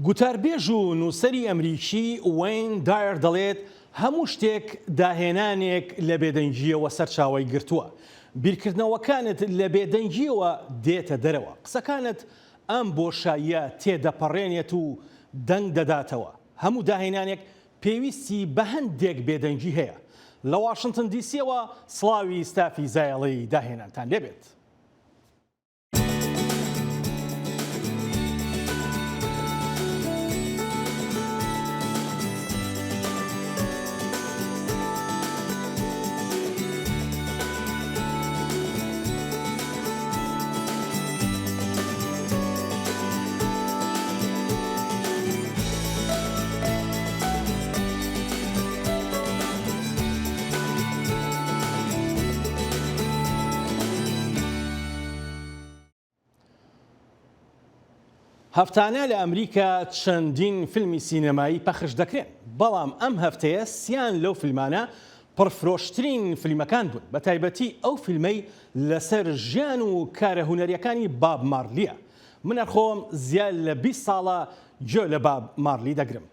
گوتاربێژ و نووسەری ئەمریکی وەین دایەر دەڵێت، هەموو شتێک داهێنانێک لە بێدەنگییەوە سەرچاوەی گرتووە. بیرکردنەوەکانت لە بێدەنگییەوە دێتە دەرەوە. قسەکانت ئەم بۆشاییە تێدەپەڕێنێت و دەنگ دەداتەوە. هەموو داهێنانێک پێویستی بە هەندێک بێدەنگی هەیە. لە واشنتن دیسییەوە سڵاوی ستافی زایەڵەی داهێنانتان لێبێت. هەفتانە لە ئەمریکا چەندین فیلمی سینەمایی پەخش دەکرێن، بەڵام ئەم هەفتەیە سیان لەو فیلمانە پڕفرۆشترین فیلمەکان بوون، بەتایبەتی ئەو فیلمەی لەسەر ژیان و کارە هونەرییەکانی باب مارلییە. من هەر خۆم زیاد لە 20 ساڵە گوێ لە باب مارلی دەگرم.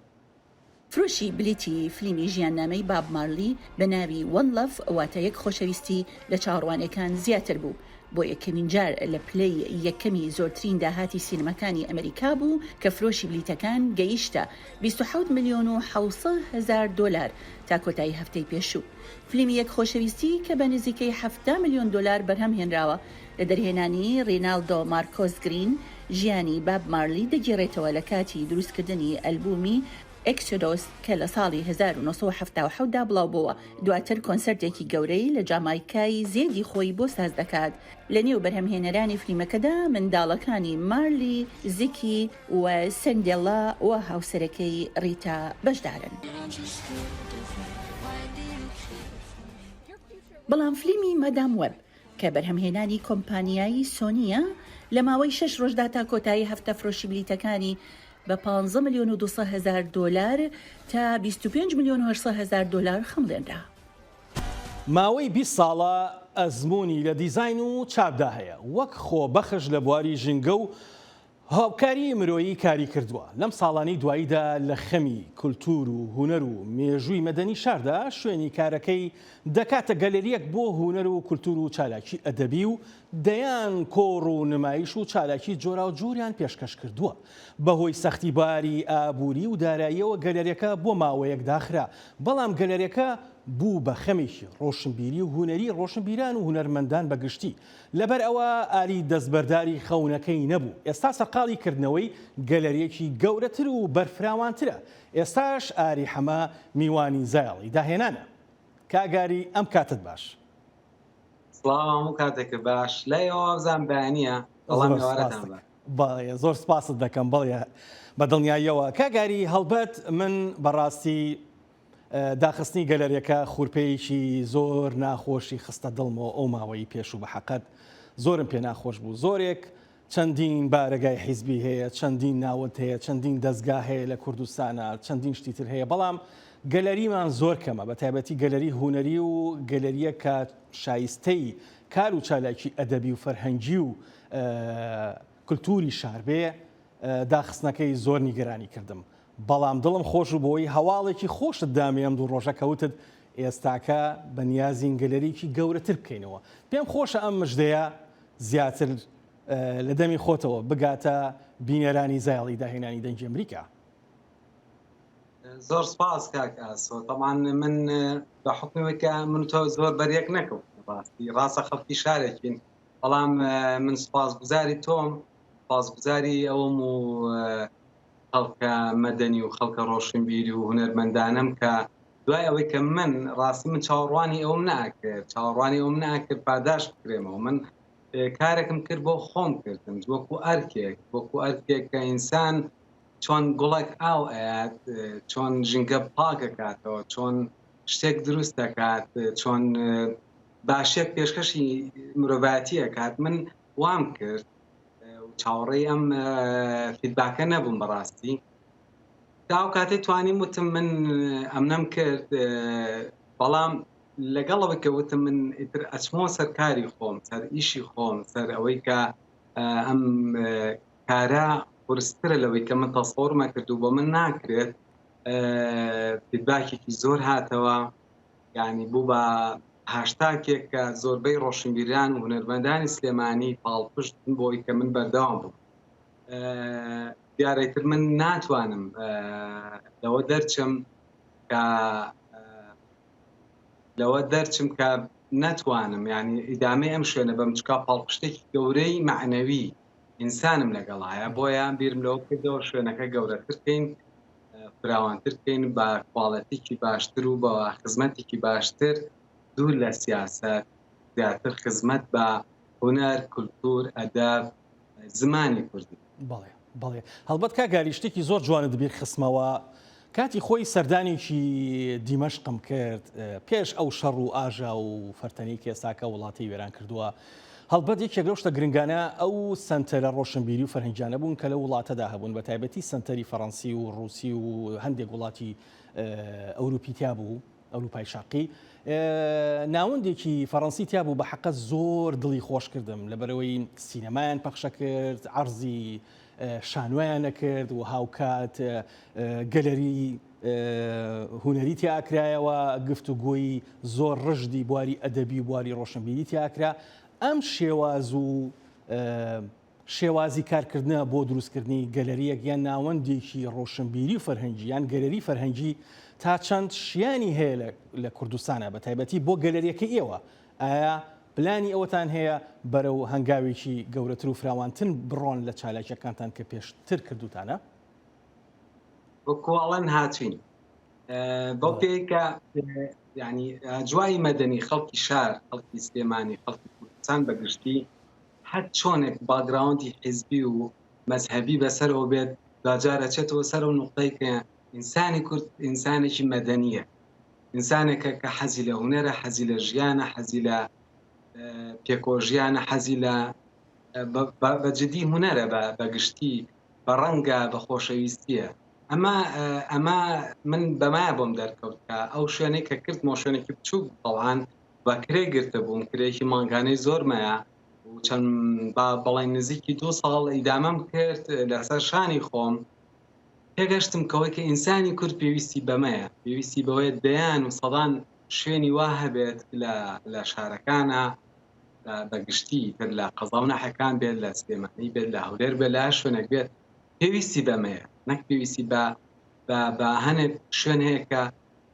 فرۆشی بلیتی فلیمی ژیاننامەی باب مارلی بە ناوی One Love واتە یەک خۆشەویستی لە چاوەڕوانیەکان زیاتر بوو، بۆ یەکەمین جار لە پلەی یەکەمی زۆرترین داهاتی سینەماکانی ئەمریکا بوو کە فرۆشی بلیتەکان گەیشتە 27 ملیۆن و 700 هەزار دۆلار تا کۆتایی هەفتەی پێشوو. فلیمی یەک خۆشەویستی کە بە نزیکەی 70 ملیۆن دۆلار بەرهەم هێنراوە لە دەرهێنانی ڕیناڵدۆ مارکۆس گرین، ژیانی باب مارلی دەگێڕێتەوە لە کاتی دروستکردنی ئەلبوومی Exodus کە لە ساڵی 1977 دا بڵاوبۆوە، دواتر کۆنسێرتێکی گەورەی لە جامایکای زێدی خۆی بۆ ساز دەکات. لە نێو بەرهەمهێنەرانی فلیمەکەدا منداڵەکانی مارلی، زیکی و سەندێلا و هاوسەرەکەی ڕیتا بەشدارن. بەڵام فلیمی مادام وێب کە بەرهەمهێنانی کۆمپانیای سۆنییە، لە ماوەی شەش ڕۆژدا تا کۆتایی هەفتە فرۆشی بلیتەکانی بە پانزە ملیۆن و دوو هەزار دۆلار تا 25 ملیۆن و 800 هەزار دۆلار خەمڵێنرا. ماوەی 20 ساڵە ئەزموونی لە دیزاین و چاپدا هەیە، وەک خۆبەخش لە بواری ژینگە و هاوکاری مرۆیی کاری کردووە، لەم ساڵانەی دواییدا لە خەمی کولتوور و هونەر و مێژووی مەدەنی شاردا شوێنی کارەکەی دەکاتە گەلەرییەک بۆ هونەر و کولتوور و چالاکی ئەدەبی و دەیان کۆڕ و نمایش و چالاکی جۆراوجۆریان پێشکەش کردووە. بەهۆی سەختی باری ئابووری و داراییەوە گەلەریەکە بۆ ماوەیەک داخرا، بەڵام گەلەریەکە بوو بە خەمێکی ڕۆشنبیری و هونەری ڕۆشنبیران و هونەرمەندان بە گشتی. لەبەر ئەوە ئاری دەستبەرداری خەونەکەی نەبوو، ئێستا سەرقاڵی کردنەوەی گەلەرییەکی گەورەتر و بەرفراوانترە، ئێستاش ئاری حەمە میوانی زایەڵی داهێنانە. کاک ئاری ئەم کاتەت باش. سڵاو هەموو کاتێکت باش لای ئێوە وابزانم بەیانییە بەڵام زۆر ئێوارەتان سپاست باش. بەڵێ زۆر سپاست دەکەم بەڵێ بە دڵنیاییەوە کاک ئاری هەڵبەت من بەڕاستی داخستنی گەلەریەکە خورپەیەکی زۆر ناخۆشی خستە دڵمەوە ئەو ماوەی پێشوو بە حەقەت زۆرم پێ ناخۆش بوو زۆرێک چەندین بارەگای حیزبی هەیە چەندین ناوەند هەیە چەندین دەستگا هەیە لە کوردستانە چەندین شتی تر هەیە بەڵام گەلەریمان زۆر کەمە بە تایبەتی گەلەری هونەری و گەلەریە کە شایستەی کار و چالاکی ئەدەبی و فەرهەنگی و کلتوری شار بێ داخستنەکەی زۆر نیگەرانی کردم بەڵام دڵم خۆش بوو بەوەی هەواڵێکی خۆشت دامێ ئەم دوو ڕۆژە کە وتت ئێستاکە بە نیازین گەلەریی گەورەتر بکەینەوە. پێم خۆشە ئەم مژدەیە زیاتر لە دەمی خۆتەوە بگاتە بینەرانی زایەڵی داهێنانی دەنگی ئەمریکا. زۆر سپاس کاک ئاسۆ تەمان من بە حکومەوەی کە من تۆ زۆر بەریەک نەکەوت ڕاستی ڕاستە خەڵکی شارێکین بەڵام من سپاسگوزاری تۆم سپاسگوزاری ئەوم و خەڵکە مەدەنی و خەڵکە ڕۆشنبیری و هونەرمەندانەم کە دوای ئەوەی کە من ڕاستی من چاوەڕوانی ئەوم ناکرد چاوەڕوانی ئەوم ناکرد پاداش بکرێمەوە من کارێکم کرد بۆ خۆم کردم وەکو ئەرکێک وەکو ئەرکێک کە ئینسان چۆن گوڵێک ئاو ئەیات چۆن ژینگە پاکەکاتەوە چۆن شتێک دروست دەکات چۆن باشێک پێشکەشی مرۆڤایەتی ئەکات من وام کرد چاوەڕێی ئەم فیدباکە نەبووم بەڕاستی تا ئەو کاتەی توانیم وتم من ئەمنەم کرد بەڵام لەگەڵ ئەوەی کە وتم من ئیتر ئەچمەوە سەر کاری خۆم سەر ئیشی خۆم سەر ئەوەی کە ئەم کارە قورسترە لەوەی کە من تەسەورمە کرد و بۆ من ناکرێت feedback ێکی زۆر هاتەوە یعنی بوو بە هاشتاکێک کە زۆربەی ڕۆشنبیران و هونەرمەندانی سلێمانی پاڵپشت بۆی کە من بەردەوام بووم دیارەتر من ناتوانم لەوە دەرچم کە لەوە دەرچم کە نەتوانم یعنی ئیدامەی ئەم شوێنە بەم چکا پاڵپشتێکی گەورەی معنەوی ئینسانم لەگەڵایە بۆیە بیرم لەوە کردەوە شوێنەکە گەورەتر کەین فراوانتر کەین بە quality ێکی باشتر و بە خزمەتێکی باشتر دوور لە سیاسەت زیاتر خزمەت بە هونەر کولتور ئەدەب زمانی کوردی. بەڵێ بەڵێ هەڵبەت کاک گاری شتێکی زۆر جوانت بیر خستمەوە کاتی خۆی سەردانێکی دیمەشقم کرد پێش ئەو شەڕ و ئاژا و فەرتەنەی کە ئێستاکە وڵاتی وێران کردووە هەڵبەت یەکێک لەو شتە گرنگانە ئەو سەنتەرە ڕۆشنبیری و فەرهەنگیانە بوون کە لەو وڵاتەدا هەبوون بە تایبەتی سەنتەری فەڕەنسی و ڕووسی و هەندێک وڵاتی ئەوروپی تیا بوو ئەوروپای شەرقی ناوەندێکی فەڕەنسی تیا بوو بە حەقە زۆر دڵی خۆش کردم لەبەرەوەی سینەمایان پەخشە کرد عەرزی شانۆیان نەکرد و هاوکات گەلەری هونەری تیاکرایەوە گفتوگۆی زۆر ڕژدی بواری ئەدەبی و بواری ڕۆشنبیری تیاکرا ئەم شێواز و شێوازی کارکردنە بۆ دروستکردنی گەلەرییەک یان ناوەندێکی ڕۆشنبیری و فەرهەنگی یان گەلەری فەرهەنگی تا چەند شیانی هەیە لە کوردستانا بە تایبەتی بۆ گەلەریەکەی ئێوە ئایا پلانی ئەوەتان هەیە بەرەو هەنگاوێکی گەورەتر و فراوانتر بڕۆن لە چالاکیەکانتان کە پێشتر کردوتانە؟ وەکو ئەڵێن هاتوین بەو پێی کە یعنی جوای مەدەنی خەڵکی شار خەڵکی سلێمانی خەڵکی کوردستان بەگشتی هەر چۆنێک باگراوندی حیزبی و مەزهەبی بەسەرەوە بێت دواجار ئەچێتەوە سەر ئەو نوقتەی کە ئینسانی کورد ئینسانێکی مەدەنییە ئینسانێکە کە حەزی لە هونەرە حەزی لە ژیانە حەزی لە پێکۆژیانە حەزی لە بە جدی هونەرە بە گشتی بە ڕەنگە بە خۆشەویستیە ئەمە ئەمە من بەمایە بۆم دەرکەوت کە ئەو شوێنەی کە کردمەوە شوێنێکی بچووک بەڵان بە کرێ گرتبووم کرێکی مانگانەی زۆرمەیە و چەند با بەڵێن نزیکی دو ساڵ ئیدامەم کرد لەسەر شانی خۆم تێگەشتم کەوەی کە ئینسانی کورد پێویستی بەمەیە پێویستی بەوەیە دەیان و سەدان شوێنی وا هەبێت لە لە شارەکانە بە گشتی تر لە قەزا و ناحەکان بێت لە سلێمانی بێت لە هەولێر بێت لە شوێنێک بێت پێویستی بەمەیە نەک پێویستی بە بە هەنێک شوێن هەیە کە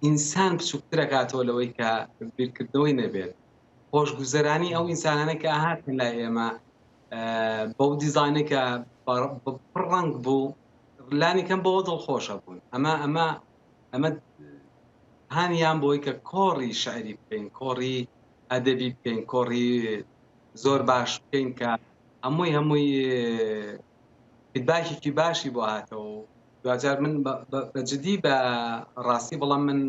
ئینسان بچووکترەکاتەوە لەوەی کە بیرکردنەوەی نەبێت خۆشگوزەرانی ئەو ئینسانانە کە هاتن لای ئێمە بەو دیزانێک کە پڕ ڕەنگ بوو لانی کەم بەوە دڵخۆشە بوون ئەمە ئەمە ئەمە هانیان بۆی کە کۆڕی شعری بکەین کۆڕی ئەدەبی بکەین کۆڕی زۆر باش بکەین کە هەمووی هەمووی feedback ێکی باشی بۆ هاتەوە دواجار من بە جدی بە ڕاستی بەڵام من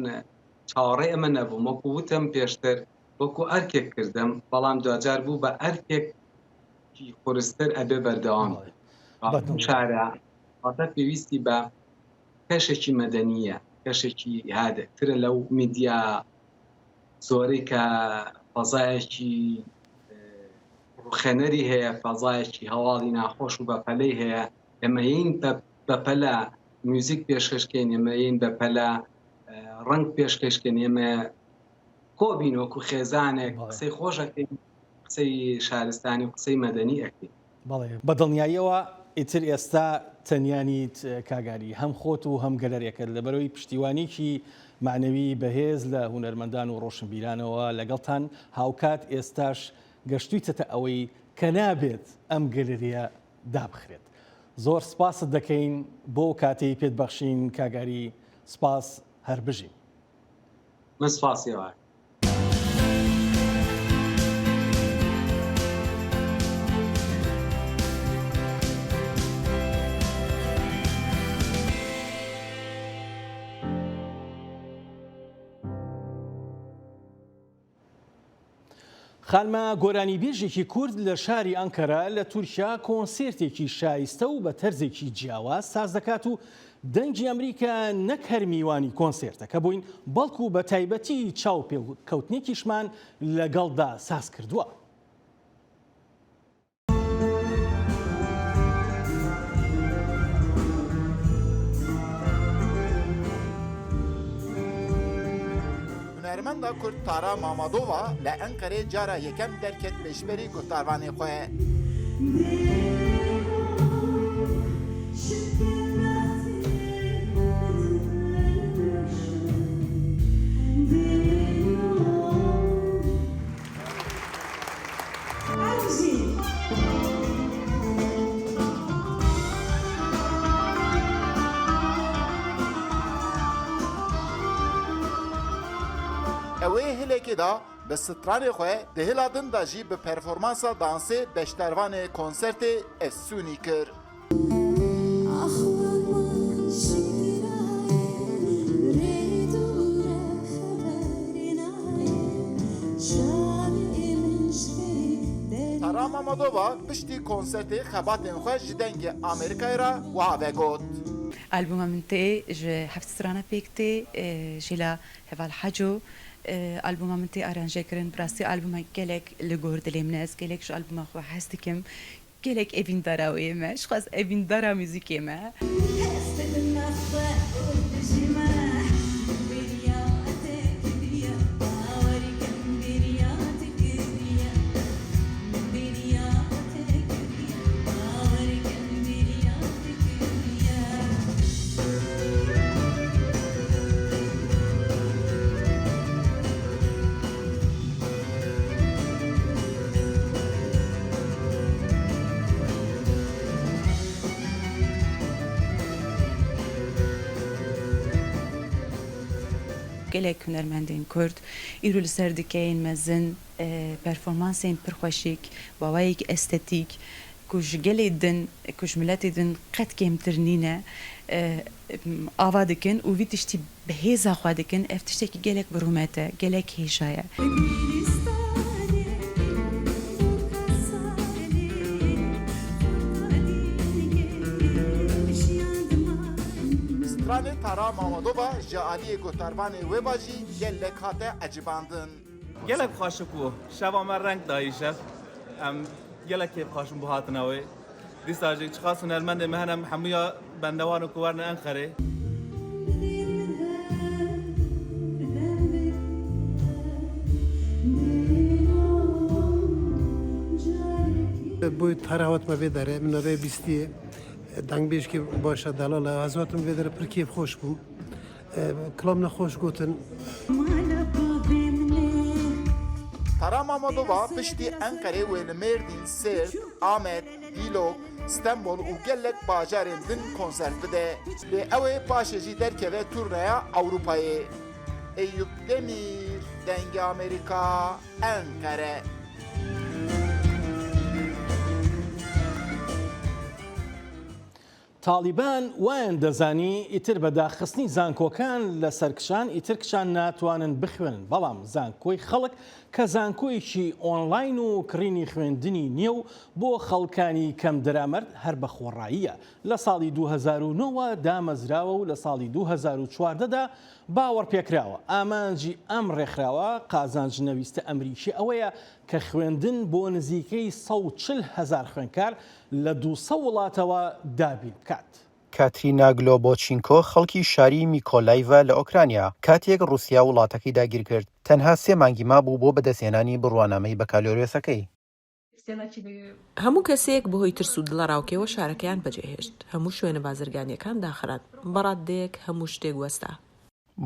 چاوەڕێ ئەمە نەبووم وەکو وتم پێشتر وەکو ئەرکێک کردم بەڵام دواجار بوو بە ئەرکێک قورستر ئەبێ بەردەوام شارە واتە پێویستی بە کەشێکی مەدەنیە کەشێکی هادەترە لەو میدیا زۆرەی کە فەزایەکی ڕوخێنەری هەیە فەزایەکی هەواڵی ناخۆش و بەپەلەی هەیە ئێمە یین بەپەلە میوزیک پێشکەشکەین ئێمە یین بەپەلە ڕەنگ پێشکەشکەین ئێمە کۆبین وەکو خێزانێک قسەی خۆشەکەین قسەی شارستانی و قسەی مەدەنی ئەکەین. بەڵێ بە دڵنیاییەوە ئیتر ئێستا تەنیا نیت کاک ئاری، هەم خۆت و هەم گەلەریەکەت لەبەرەوەی پشتیوانیکی مەعنەوی بەهێز لە هونەرمەندان و ڕۆشنبیرانەوە لەگەڵتان، هاوکات ئێستاش گەشتویتەتە ئەوەی کە نابێت ئەم گەلەریە دابخرێت. زۆر سپاست دەکەین بۆ کاتەی پێت بەخشین کاک ئاری، سپاس هەر بژین. من سپاسی ئەوە. خانمە گۆرانیبێژێکی کورد لە شاری ئەنکەرە لە تورکیا کۆنسێرتێکی شایستە و بە تەرزێکی جیاواز ساز دەکات و دەنگی ئەمریکا نەک هەر میوانی کۆنسێرتەکە بووین بەڵکو بە تایبەتی چاوپێکەوتنێکیشمان لەگەڵدا ساز کردووە. Hunermenda Kurd Tara Mamadova li Enqerê cara yekem derket pêşberî guhdarvanê xwe. Ew ê hilekê de bi stranê xwe di hêla din de jî bi performansa dansê beşdarvanê konsertê efsûnî kir. Tara Mamadova piştî konsertê xebatên xwe ji Dengê Amerîkayê re wiha vegot. Albûma min tê ji heft strana pêk tê, ji hêla Heval Haco albûma min tê aranjekirin. Bi rastî albûma gelek li gor dilê min e. Ez gelek ji albûma xwe hez dikim. Gelek evîndara wê me, ji xwe ez evîndara muzîkê me. Gelek hunermendên Kurd îro li ser dikeyên mezin performansên pir xweşik, bi awayekî estetîk ku ji gelê din, ku ji miletê din qet kêmtir nîne ava dikin û vî tiştî bi hêza xwe dikin, ev tiştekî gelek bi rûmet e, gelek hêja ye. Stranê Tara Mamadova ji aliyê guhdarvanê wê ve jî gelek hate ecibandin. Gelek xweşik bû. Şeva me reng dayî şev. Em gelek kêfxweş bûn bi hatina wê. Dîsa jî çiqas hunermendên me hene em hemûya bendewar in ku werin Enqerê. Boy tara hatime vê derê min navê bîstiyê dengbêjkê baş e delal e ez hatim vê derê pir kêfxweş bûm. Kilam ne xweş gotin. Tara Mamadova piştî Enqerê wê li Mêrdîn, Sêrt, Amed, Dîlok, Stenbol û gelek bajarên din konsert bide. Lê ew ê paşê jî derkeve turneya Ewropayê. Eyüp Demîr, Dengê Amerîka, Enqere. تاڵیبان وایان دەزانی ئیتر بە داخستنی زانکۆکان لەسەر کچان ئیتر کچان ناتوانن بخوێنن، بەڵام زانکۆی خەڵک کە زانکۆیەکی ئۆنلاین و کڕینی خوێندنی نییە و بۆ خەڵکانی کەم دەرامەت هەر بە خۆڕاییە لە ساڵی 2009 وە دامەزراوە و لە ساڵی 2014 دا باوەڕپێکراوە. ئامانجی ئەم ڕێکخراوە قازانج نەویستە ئەمریکیە ئەوەیە کە خوێندن بۆ نزیکەی 140 هەزار خوێندکار لە 200 وڵاتەوە دابین بکات. کاترینا گلۆبۆچینکۆ خەڵکی شاری میکۆلایڤە لە ئۆکرانیا، کاتێک ڕووسیا وڵاتەکەی داگیرکرد، تەنها سێ مانگی مابوو بۆ بەدەستهێنانی بڕوانامەی بەکالۆریۆسەکەی. هەموو کەسێک بەهۆی ترس و دڵەڕاوکێوە شارەکەیان بەجێهێشت، هەموو شوێنە بازرگانییەکان داخران، بەڕاددەیەک هەموو شتێک وەستا.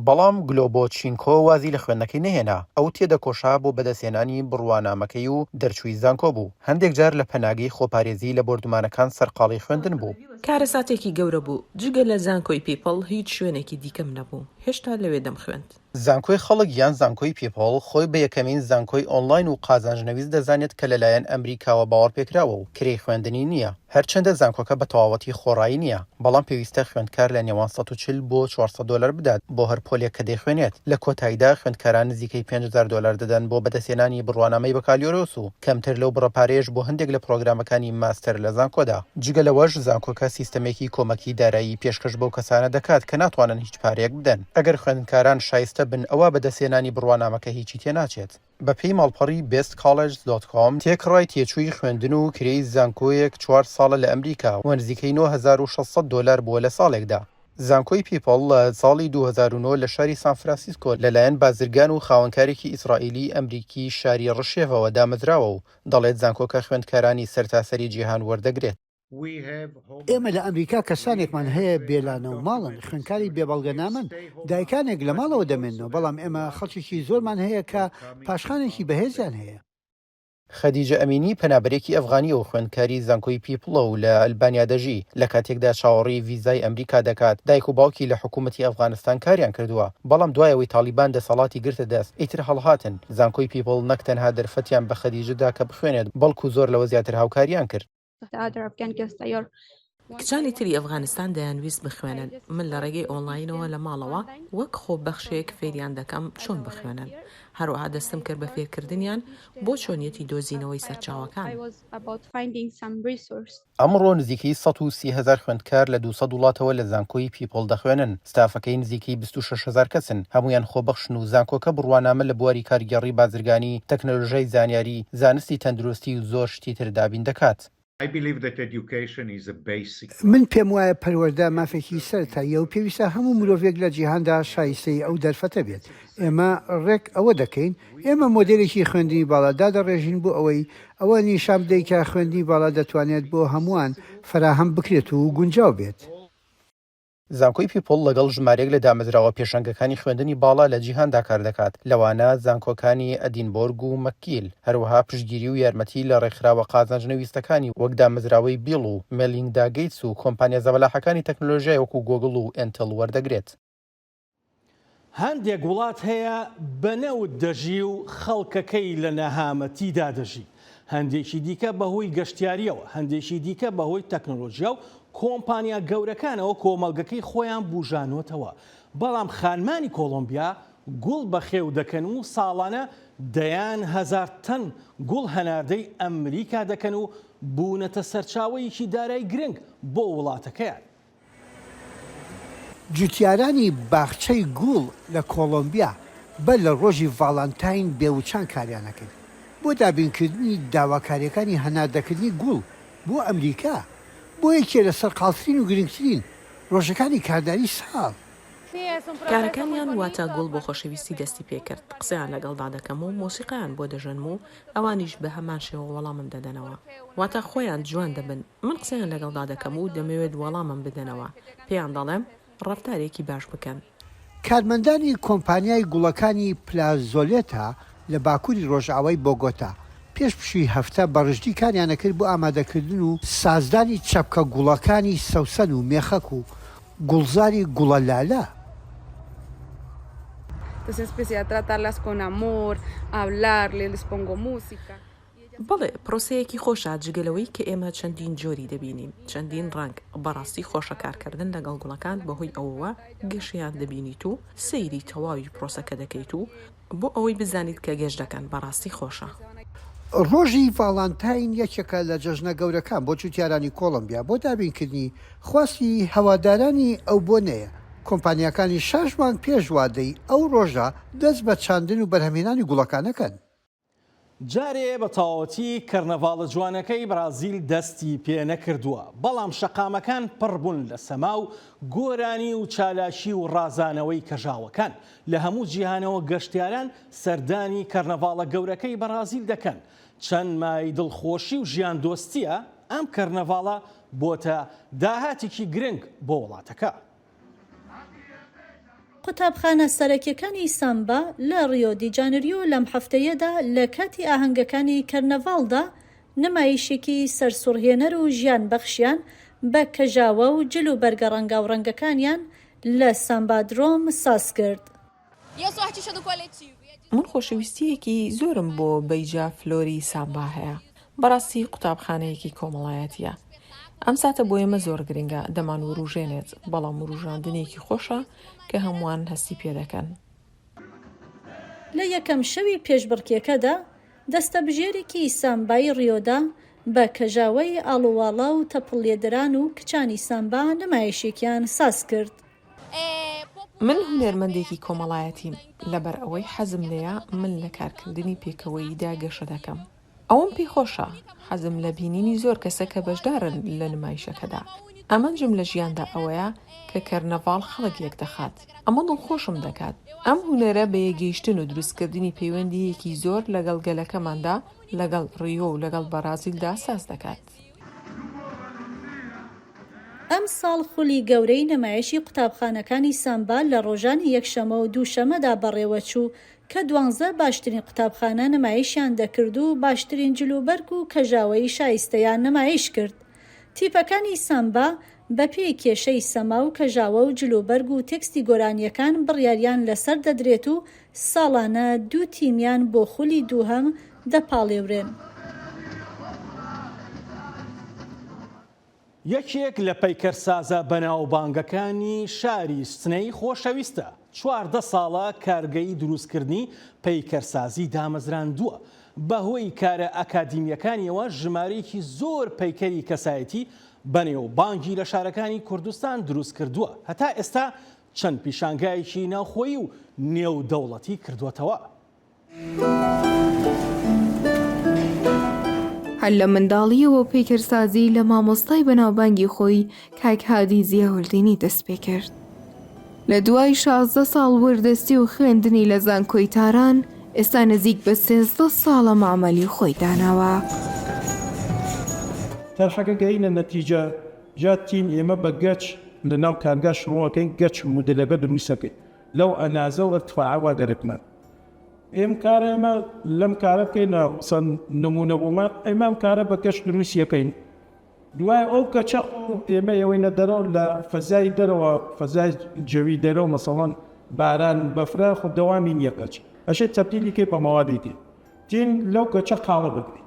بەڵام گلۆبۆچینکۆ وازی لە خوێندنەکەی نەهێنا، ئەو تێدەکۆشا بۆ بەدەستهێنانی بڕوانامەکەی و دەرچووی زانکۆ بوو. هەندێک جار لە پەناگەی خۆپارێزی لە بۆردومانەکان سەرقاڵی خوێندن بوو. کارەساتێکی گەورە بوو، جگە لە زانکۆی پیپڵ هیچ شوێنێکی دیکەم نەبوو، هێشتا لەوێ دەمخوێند. زانکۆی خەڵک یان زانکۆی پیپڵ خۆی بە یەکەمین زانکۆی ئۆنلاین و قازانجنەویست دەزانێت کە لەلایەن ئەمریکاوە باوەڕپێکراوە و کرێی خوێندنی نییە. هەرچەندە زانکۆکە بە تەواوەتی خۆڕایی نییە، بەڵام پێویستە خوێندکار لە نێوان 140 بۆ 400 دۆلار بدات بۆ هەر پۆلێک کە دەیخوێنێت. لە کۆتاییدا خوێندکاران نزیکەی 5000 دۆلار دەدەن بۆ بەدەستهێنانی بڕوانامەی بەکالیۆرۆس و کەمتر لەو بڕە پارەیەش بۆ هەندێک لە پڕۆگرامەکانی ماستەر لە زانکۆدا. جگە لەوەش زانکۆکە سیستەمێکی کۆمەکی دارایی پێشکەش بەو کەسانە دەکات کە ناتوانن هیچ پارەیەک بدەن. ئەگەر خوێندکاران شایستە بن ئەوا بەدەستهێنانی بڕوانامەکە هیچی تێناچێت. بەپێی ماڵپەڕی Best College dot com، تێکڕای تێچووی خوێندن و کرێی زانکۆیەک چوار ساڵە لە ئەمریکا و نزیکەی 9600 دۆلار بووە لە ساڵێکدا. زانکۆی پیپڵ لە ساڵی 2009 لە شاری سان فرانسیسکۆ لەلایەن بازرگان و خاوەنکارێکی ئیسرائیلی ئەمریکی شاری ڕشێڤەوە دامەزراوە و دەڵێت زانکۆکە خوێندکارانی سەرتاسەری جیهان وەردەگرێت. ئێمە لە ئەمریکا کەسانێکمان هەیە بێ لانە و ماڵن، خوێندکاری بێ بەڵگەنامەن، دایکانێک لە ماڵەوە دەمێننەوە، بەڵام ئێمە خەڵکێکی زۆرمان هەیە کە پاشخانێکی بەهێزیان هەیە. خەدیجە ئەمینی پەنابەرێکی ئەفغانییە و خوێندکاری زانکۆی پیپڵە و لە ئەلبانیا دەژی، لە کاتێکدا چاوەڕێی ڤیزای ئەمریکا دەکات، دایک و باوکی لە حکوومەتی ئەفغانستان کاریان کردووە، بەڵام دوای ئەوەی تاڵیبان دەسەڵاتی گرتە دەست، ئیتر هەڵهاتن. زانکۆی پیپڵ نەک تەنها دەرفەتیان بە خەدیجە دا کە بخوێنێت، بەڵکو زۆر لەوە زیاتر هاوکاریان کرد. کچانی تری ئەفغانستان دەیانویست بخوێنن، من لە ڕێگەی ئۆنلاینەوە لە ماڵەوە وەک خۆبەخشێک فێریان دەکەم چۆن بخوێنن، هەروەها دەستم کرد بە فێرکردنیان بۆ چۆنیەتی دۆزینەوەی سەرچاوەکان. ئەمڕۆ نزیکەی 130 هەزار خوێندکار لە 200 وڵاتەوە لە زانکۆی پیپڵ دەخوێنن، ستافەکەی نزیکەی 26 هەزار کەسن، هەموویان خۆبەخشن و زانکۆکە بڕوانامە لە بواری کارگێڕی بازرگانی، تەکنەلۆژیای زانیاری، زانستی تەندروستی و زۆر شتی تر دابین دەکات. من پێم وایە پەروەردە مافێکی سەرەتاییە و پێویستە هەموو مرۆڤێک لە جیهاندا شایستەی ئەو دەرفەتە بێت. ئێمە ڕێک ئەوە دەکەین. ئێمە مۆدێلێکی خوێندنی باڵا دادەڕێژین بۆ ئەوەی ئەوە نیشان بدەین کە خوێندنی باڵا دەتوانێت بۆ هەمووان فەراهەم بکرێت و گونجاو بێت. زانکۆی پیپڵ لەگەڵ ژمارەیەک لە دامەزراوە پێشەنگەکانی خوێندنی باڵا لە جیهاندا کاردەکات، لەوانە زانکۆکانی ئەدینبۆرگ و مەکگیل، هەروەها پشتگیری و یارمەتی لە ڕێکخراوە قازانجنەویستەکانی وەک دامەزراوەی بیڵ و مێلیندا گەیتس و کۆمپانیا زەبەلاحەکانی تەکنەلۆژیای وەکو گۆگڵ و ئێنتڵ وەردەگرێت. هەندێک وڵات هەیە بە نەوت دەژی و خەڵکەکەی لە نەهامەتیدا دەژی، هەندێکی دیکە بەهۆی گەشتیارییەوە، هەندێکی دیکە بەهۆی تەکنۆلۆژیا و کۆمپانیا گەورەکانەوە کۆمەڵگەکەی خۆیان بوژانۆتەوە، بەڵام خانمانی کۆڵۆمبیا گوڵ بەخێو دەکەن و ساڵانە دەیان هەزار تەن گوڵ هەناردەی ئەمریکا دەکەن و بوونەتە سەرچاوەیەکی دارای گرنگ بۆ وڵاتەکەیان. جوتیارانی باخچەی گوڵ لە کۆڵۆمبیا بەر لە ڕۆژی ڤاڵانتاین بێ وچان کاریان ئەکرد بۆ دابینکردنی داواکارییەکانی هەناردەکردنی گوڵ بۆ ئەمریکا بۆ یەکێ لە سەرقاڵترین و گرنگترین ڕۆژەکانی کارداری ساڵ. کارەکانیان واتە گوڵ بۆ خۆشەویستی دەستی پێکرد، قسەیان لەگەڵدا دەکەم و مۆسیقایان بۆ دەژەنم و ئەوانیش بە هەمان شێوە وەڵامم دەدەنەوە. واتە خۆیان جوان دەبن، من قسەیان لەگەڵدا دەکەم و دەمەوێت وەڵامم بدەنەوە، پێیان دەڵێم ڕەفتارێکی باش بکەن. کارمەندانی کۆمپانیای گوڵەکانی پلازۆلێتا لە باکووری ڕۆژئاوای بۆگۆتا، پێش پشووی هەفتە بە ڕژدی کاریان ئەکرد بۆ ئامادەکردن و سازدانی چەپکە گوڵەکانی سەوسەن و مێخەک و گوڵزاری گوڵە لالە. بەڵێ پرۆسەیەکی خۆشە جگە لەوەی کە ئێمە چەندین جۆری دەبینین چەندین ڕەنگ بەڕاستی خۆشە کارکردن لەگەڵ گوڵەکان بەهۆی ئەوەوە گەشەیان دەبینیت و سەیری تەواوی پرۆسەکە دەکەیت و بۆ ئەوەی بزانیت کە گەشت دەکەن بەڕاستی خۆشە. ڕۆژی ڤاڵانتاین یەکێکە لە جەژنە گەورەکان بۆ جوتیارانی کۆڵۆمبیا بۆ دابینکردنی خواستی هەوادارانی ئەو بۆنەیە، کۆمپانیاکانی شەش مانگ پێش وادەی ئەو ڕۆژە دەست بە چاندن و بەرهەمهێنانی گوڵەکان ئەکەن. جارێ بە تەواوەتی کەرنەڤاڵە جوانەکەی بەرازیل دەستی پێ نەکردووە، بەڵام شەقامەکان پڕ بوون لە سەما و گۆرانی و چالاکی و ڕازانەوەی کەژاوەکان. لە هەموو جیهانەوە گەشتیاران سەردانی کەرنەڤاڵە گەورەکەی بەرازیل دەکەن. چەند مایەی دڵخۆشی و ژیاندۆستییە ئەم کەرنەڤاڵە بۆتە داهاتێکی گرنگ بۆ وڵاتەکە. قوتابخانە سەرەکیەکانی سامبا لە ڕیۆ دی جانریۆ لەم هەفتەیەدا لە کاتی ئاهەنگەکانی کەرنەڤاڵدا نمایشێکی سەرسوڕهێنەر و ژیان بەخشیان بە کەژاوە و جل و بەرگە ڕەنگاوڕەنگەکانیان لە سامبادرۆم سازکرد. من خۆشەویستییەکی زۆرم بۆ بەیجا فلۆری سامبا هەیە. بەڕاستی قوتابخانەیەکی کۆمەڵایەتییە. ئەم ساتە بۆ ئێمە زۆر گرنگە، دەمانوروژێنێت، بەڵام وروژاندنێکی خۆشە کە هەمووان هەستی پێدەکەن. لە یەکەم شەوی پێشبڕکێکەدا، دەستەبژێرێکی سامبای ڕیۆدا بە کەژاوەی ئاڵوواڵا و تەپڵلێدران و کچانی سامبا نمایشێکیان سازکرد. من هونەرمەندێکی کۆمەڵایەتیم، لەبەر ئەوەی حەزم لێیە من لە کارکردنی پێکەوەییدا گەشە دەکەم. ئەوەم پێ خۆشە. حەزم لە بینینی زۆر کەسە کە بەشدارن لە نمایشەکەدا. ئامانجم لە ژیاندا ئەوەیە کە کەرنەڤاڵ خەڵک یەکدەخات. ئەمە دڵخۆشم دەکات. ئەم هونەرە بە یەکگەیشتن و دروستکردنی پەیوەندییەکی زۆر لەگەڵ گەلەکەماندا، لەگەڵ ڕیۆ و لەگەڵ بەرازیلدا ساز دەکات. ئەمساڵ خولی گەورەی نمایشی قوتابخانەکانی سامبا لە ڕۆژانی یەکشەمە و دووشەمەدا بەڕێوەچوو کە دوانزە باشترین قوتابخانە نمایشیان دەکرد و باشترین جلوبەرگ و کەژاوەی شایستەیان نمایش کرد. تیپەکانی سامبا بەپێی کێشەی سەما و کەژاوە و جلوبەرگ و تێکستی گۆرانییەکان بڕیاریان لەسەر دەدرێت و ساڵانە دوو تیمیان بۆ خولی دووهەم دەپاڵێورێن. یەکێک لە پەیکەرسازە بەناوبانگەکانی شاری سنەی خۆشەویستە، 14 ساڵە کارگەی دروستکردنی پەیکەرسازی دامەزراندووە، بەهۆی کارە ئەکادیمییەکانیەوە ژمارەیەکی زۆر پەیکەری کەسایەتی بەنێوبانگی لە شارەکانی کوردستان دروستکردووە، هەتا ئێستا چەند پیشانگایەکی ناوخۆیی و نێودەوڵەتی کردووەتەوە. هەر لە منداڵییەوە پەیکەرسازی لە مامۆستای بەناوبانگی خۆی کاک هادی زیاولدینی دەست پێکرد. لە دوای 16 ساڵ وردەستی و خوێندنی لە زانکۆی تاران، ئێستا نزیک بە 13 ساڵە مەعمەلی خۆی داناوە. تەرحەکە گەینە نەتیجە جا تیم ئێمە بە گەچ لە ناو کارگا شڕۆ ئەکەین گەچ مودلەکە دروست ئەکەین لەو ئەنازە و ئرتفاعە وا گەرەکمان ئێم کارە ئێمە لەم کارە بکەینە سەن نمونە بۆمان ئێمە ئەم کارە بە گەچ دروست یەکەین دوای ئەو گەچە خۆ ئێمە ئێوەینە دەرەوە لە فەزای دەرەوە فەزای جەوی دەرەوە مەسەڵەن باران و بەفرە خۆ دەوامی نییە گەچ ئەشێ تەبدیلی کەی بە مەوادی دی تین لەو گەچە قاڵب بگری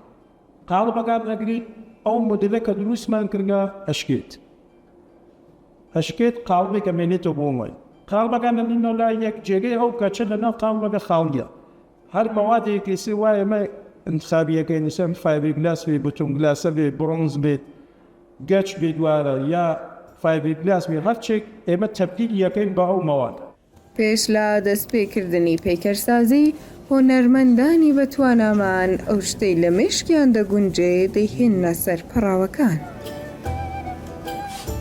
قاڵبەکان ئەگری ئەو مۆدێلە کە دروستمان کردگە ئەشکێت ئەشکێت قاڵبێک ئەمێنێتەوە بۆ مای قاڵبەکان ئەنێنەوە لای یەک جێگەی ئەو کەچە لەناو قاڵبەکە خاڵیە هەر مەوادێک ئێسێ وایە ئێمە ئینتخابی ئەکەین ئێستا فایبرگلاس بێ بتون گلاسە بێ برۆنز بێت گەچ بێ دوارە یا فایبرگلاس بێ هەرچێک ئێمە تەبدیلی ئەکەین بە ئەو مەوادە. پێش لە دەستپێکردنی پەیکەرسازی، هونەرمەندانی بەتوانامان ئەو شتەی لە مێشکیان دەگونجێ دەیهێننە سەر پەڕاوەکان.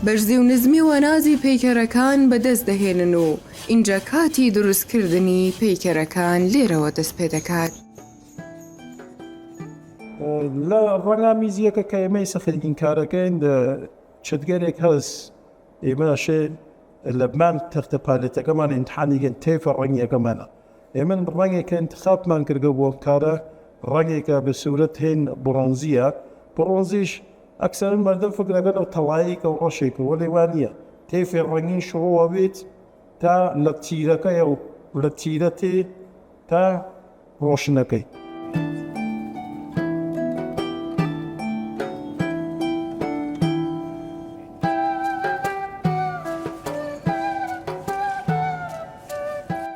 بەرزی و نزمی و نازی پەیکەرەکان بەدەست دەهێنن و ئینجا کاتی دروستکردنی پەیکەرەکان لێرەوە دەست پێدەکات. لە ڕەنگامیزییەکە کە ئێمە ئێستا خەریکین کارەکەین، چتگەلێک هەس ئێمە ئەشێ لە بان تەختە پالێتەکەمان ئیمتحانی کەین تەیفە ڕەنگیەکەمانە ئێمە ڕەنگێک کە ئینتخابمان کردگە بۆ ئەم کارە ڕەنگێکە بە سورەت هێن بڕۆنزیە بڕۆنزیش ئەکسەر مەردم فکر ئەکەن ئەو تەڵایەکە و ڕەشێکە وەلێ وا نییە تەیفێ ڕەنگین شڕوە بێت تا لە تیرەکەیە و لە تیرە تێ تا ڕۆشنەکەی.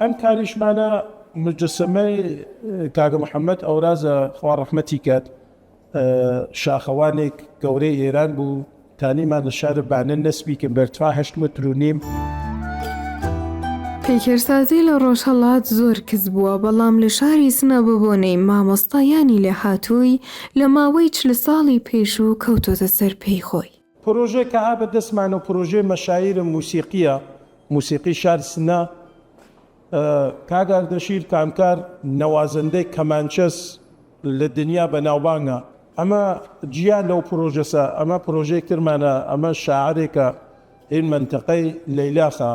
ئەم کاریشمانە مجەسەمەی کاکە محەممەد ئەورازە خوا ڕەحمەتی کات شاخەوانێک گەورەی ئێران بوو تانیمان لە شار بانە نەسبی کرد بە ارتفاع هەشت متر و نیم. پەیکەرسازی لە ڕۆژهەڵات زۆر کز بووە، بەڵام لە شاری سنە بە بۆنەی مامۆستایانی لێهاتووی لە ماوەی 40 ساڵی پێشوو کەوتۆتە سەر پێی خۆی. پرۆژەی کە ها بە دەسمانەو پرۆژەی مەشاییر موسیقیە، موسیقی شار سنە، کاک ئەردەشیر کامکار نەوازندەی کەمانچەس لە دنیا بەناوبانگە. ئەمە جیا لەو پرۆژەسە، ئەمە پرۆژەیەک ترمانە، ئەمە شاعرێکە هین مەنتەقەی لەیلاخە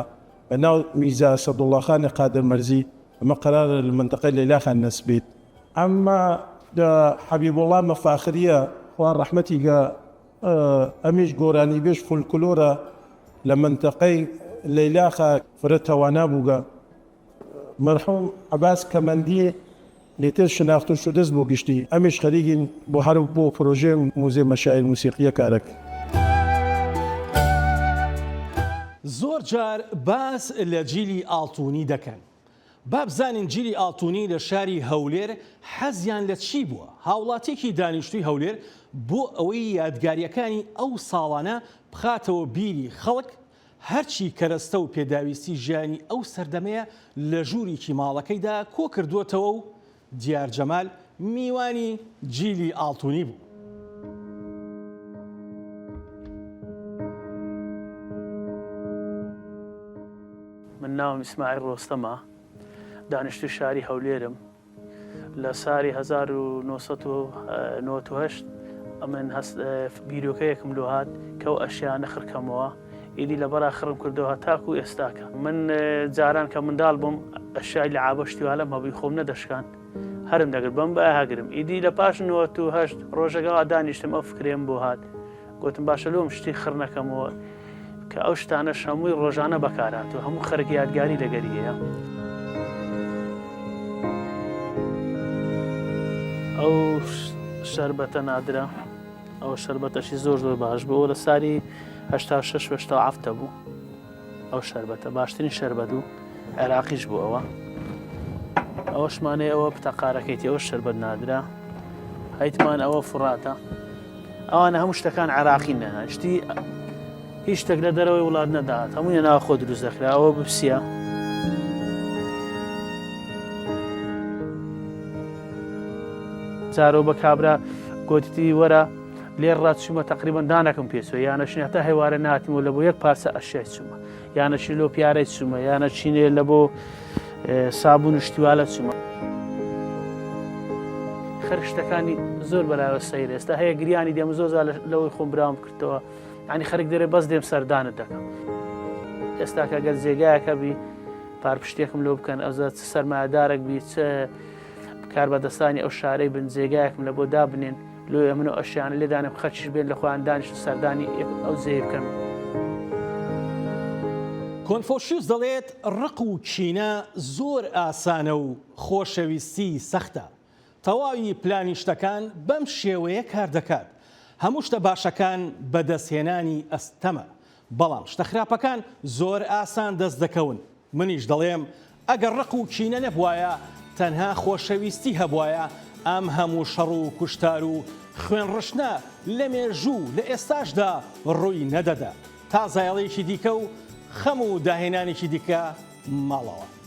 بە ناو میرزا ئەسەدوڵڵا خانی قادرمەرزی، ئەمە قەرارە لە مەنتەقەی لەیلاخان نەسب بیت. ئەمە حەبیبوڵڵا مەفاخریە خوا ڕەحمەتی کا، ئەمیش گۆرانیبێژ فولکلۆرە لە مەنتەقەی لەیلاخە، فرە تەوانا بووگە. مەرحوم عەباس کەمەندی لێتر شناختە شدەس بۆ گشتی، ئەمیش خەریکین بۆ هەر بۆ پرۆژەی موزەی مەشایر موسیقیە کارەکەین. زۆر جار باس لە جیلی ئاڵتونی دەکەن. با بزانین جیلی ئاڵتونی لە شاری هەولێر حەزیان لە چی بووە؟ هاوڵاتیەکی دانیشتووی هەولێر بۆ ئەوەی یادگارییەکانی ئەو ساڵانە بخاتەوە بیری خەڵک، هەرچی کەرەستە و پێداویستی ژیانی ئەو سەردەمەیە لە ژووریکی ماڵەکەیدا کۆکردووەتەوە و دیار جەمال میوانی جیلی ئاڵتونی بوو. من ناوم ئیسماعیل ڕۆستەمە، دانیشتووی شاری هەولێرم. لە ساری 1998 ئەمن هەست بیرۆکەیەکم لۆ هات کە ئەو ئەشیانە خڕکەمەوە ئیدی لەبەرا خڕم کردەوە هەتاکو ئێستاکە من جاران کە منداڵ بووم ئەشیای لە عابە شتیوالەم هەبووی خۆم نەدەشکان هەرم دەگرت بەم بە هەگرم ئیدی لە پاش 98 ڕۆژەکەوا دانیشتم ئەو فکرێم بۆ هات گوتم باشە لۆم شتی خڕ نەکەمەوە کە ئەو شتانەش هەمووی ڕۆژانە بەکارهاتووە هەموو خەرک یادگاری لەگەری هەیە. ئەو شەربەتە نادرە ئەو شەربەتەشی زۆر زۆر باش بوو لە ساری 86 هەفتا بوو ئەو شەربەتە باشترین شەربەت و عێراقیش بوو ئەوە ئەوەشمانەیە ئەوە پتەقارەکەیتی ئەوە شەربەت نادرا هەیتمان ئەوە فڕاتە ئەوانە هەموو شتەکان عێراقی نە شتی هیچ شتێک لە دەرەوەی وڵات نەدات هەمووی لە ناوخۆ دروست دەکرا ئەوە بپسیە. جارۆ بە کابرا گوتتی وەرە لێر ڕا چوومە تقریبان دانەکەم پێچوە یانە شنێتە هێوارە ناتیمەوە لە بۆ یەک پارچە ئەشیای چوومە یانە چی لۆ پیارەی چوومە یانە چینێ لە بۆ سابوون و شتیوالە چوومە خەر شتەکانی زۆر بەلاوە سەیر ئێستا هەیە گریانی دێم زۆر لەوەی خۆم براوم کردەوە ینی خەرک دەرێ بەس دێم سەردانت دەکەم ئێستا کە گەر جێگایەکە بی پارپشتێکم لۆ بکەن ئەوزە چ سەرمایەدارێک بی چ کاربەدەستانی ئەو شارەی بن جێگایەکم لە بۆ دابنێن لۆیە من و ئەشیانە لێدانم خەرچیش بێن لە خۆیان دانیشن سەردانی ئەو جێیە بکەن. کۆنفۆشیوس دەڵێت ڕق و کینە زۆر ئاسانە و خۆشەویستی سەختە. تەواوی پلانی شتەکان بەم شێوەیە کار دەکات. هەموو شتە باشەکان بەدەستهێنانی ئەستەمە، بەڵام شتە خراپەکان زۆر ئاسان دەست دەکەون. منیش دەڵێم ئەگەر ڕق و کینە نەبوایە تەنها خۆشەویستی هەبوایە ئەم هەموو شەڕ و کوشتار و خوێن ڕشتنە لە مێژوو و لە ئێستاشدا ڕووی نەدەدا. تا زایەڵەیەکی دیکە و خەم و داهێنانێکی دیکە ماڵەوە.